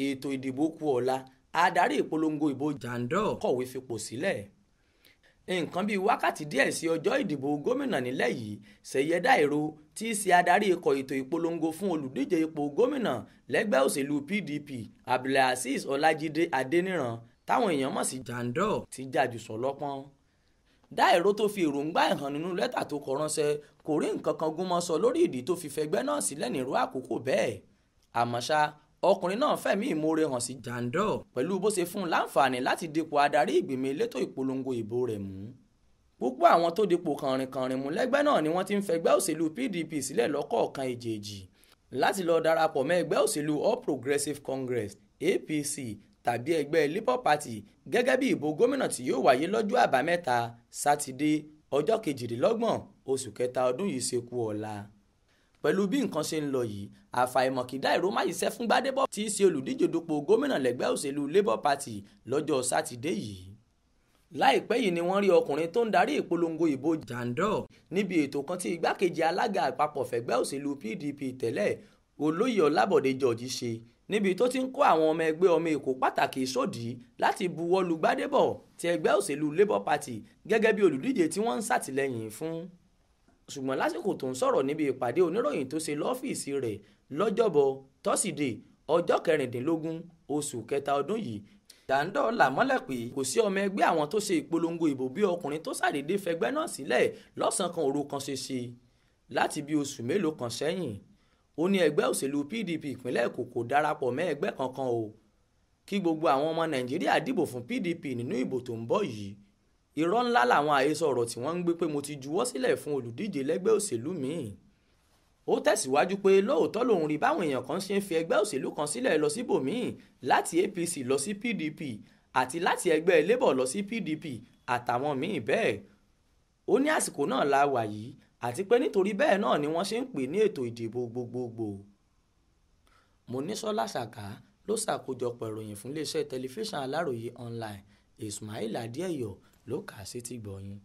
Ètò ìdìbò kù ọ̀la, adarí ìpolongo ìbò Jandor kọ̀wé fipò sílẹ̀. Nǹkan bíi wákàtí díẹ̀ sí ọjọ́ ìdìbò gómìnà nílẹ̀ yìí, Ṣèyẹ Dáìró tí í ṣe adarí ikọ̀ ètò ìpolongo fún olùdíje ipò gómìnà lẹ́gbẹ́ òṣèlú PDP Abdulazeez Ọlájídé Adẹniran táwọn èèyàn mọ̀ sí Jandor ti jájú sọlọ́pọ́n. Dáìró tó fi èròǹgbà ẹ̀ hàn nínú lẹ́tà tó kọ ránṣẹ́ kò rí nǹkan kan gúnmọ́ sọ lórí ìdí tó fi fẹgbẹ́ náà sílẹ̀ nírú àkókò bẹ́ẹ̀. Àmọ́ ṣá, ọkùnrin náà fẹ̀mí ìmoore hàn sí Jandor pẹ̀lú bó ṣe fún un láǹfààní láti dipò adarí ìgbìmọ̀ elétò ìpolongo ìbò rẹ̀ mú. Púpọ̀ àwọn tó dipò kànrìnkànrìn mú lẹ́gbẹ́ náà ni wọ́n ti ń fẹgbẹ́ òṣèlú PDP sílẹ̀ lọ́kọ̀ọ̀kan èjèèjì láti lọ darapọ̀ mọ́ ẹgbẹ́ òṣèlú All Progressives Congress APC tàbí ẹgbẹ́ Labour Party gẹ́gẹ́ bí ìbò gómìnà tí yóò wáyé lọ́jọ́ Àbámẹ́ta Sátidé ọjọ́ 28 oṣù kẹta ọdún yìí ṣe kú ọ̀la. Pẹ̀lú bí nǹkan ṣe ń lọ yìí, àfàìmọ̀ kí Dáìró má ṣiṣẹ́ fún Gbádébọ̀ tí í ṣe olùdíje dupò gómìnà lẹ́gbẹ́ òṣèlú Labour Party lọ́jọ́ Sátidé yìí. Láìpẹ́ yìí ni wọ́n rí ọkùnrin tó ń darí ìpolongo ìbò Jandor níbi ètò kan tí igbákejì alága àpapọ̀ fẹ̀gbẹ́ òṣèlú PDP tẹ́lẹ̀ Olóyè Ọlábọ̀dé George ṣe níbi tó ti ń kó àwọn ọmọ ẹgbẹ́ ọmọ Èkó pàtàkì sódì láti buwọ́ lu Gbádébọ̀ ti ẹgbẹ́ òṣèlú Labour Party gẹ́gẹ́ bí olùdíje tí wọ́n ń ṣàtìlẹ́yìn fún. Ṣùgbọ́n lásìkò tó ń sọ̀rọ̀ níbi ìpàdé oníròyìn tó ṣe lọ́fíìsì rẹ̀ lọ́jọ́bọ̀ tọ́sídẹ̀ẹ́ ọjọ́ 16 oṣù kẹta ọdún yìí, Jandor là mọ́lẹ̀ pé kò sí ọmọ ẹgbẹ́ àwọn tó ṣe ìpolongo ìbò bí ọkùnrin tó ṣàdédé fẹgbẹ́ náà sílẹ̀ lọ́sàn-án kan òru kan ṣe ṣe láti bí oṣù mélòó kan sẹ́yìn. Ó ní ẹgbẹ́ òṣèlú PDP ìpínlẹ̀ Èkó kò darapọ̀ mọ́ ẹgbẹ́ kankan o, kí gbogbo àwọn ọmọ Nàìjíríà dìbò fún PDP nínú ìbò tó ń bọ̀ yìí. Irọ́ ńlá làwọn àhesọ ọ̀rọ̀ tí wọ́n ń gbé pé mo ti juwọ́ sílẹ̀ fún olùdíje lẹ́gbẹ́ òṣèlú míì. Ó tẹ̀síwájú pé lóòótọ́ lòun rí báwọn èèyàn kan ṣe ń fi ẹgbẹ́ òṣèlú kan sílẹ̀ lọ síbòmíì láti APC lọ sí PDP àti láti ẹgbẹ́ Labour lọ sí PDP àtàwọn míì bẹ́ẹ̀. Ó ní àsìkò náà la wà yìí àti pé nítorí bẹ́ẹ̀ náà ni wọ́n ṣe ń pè ní ètò ìdìbò gbogbogbò. Monísọ́lá Sàká ló ṣàkójọpọ̀ ìròyìn fún iléeṣẹ́ tẹlifíṣàn Aláròye online. Ismail Adéẹ̀yọ̀ ló kà á sétígbọ̀ọ́ yín.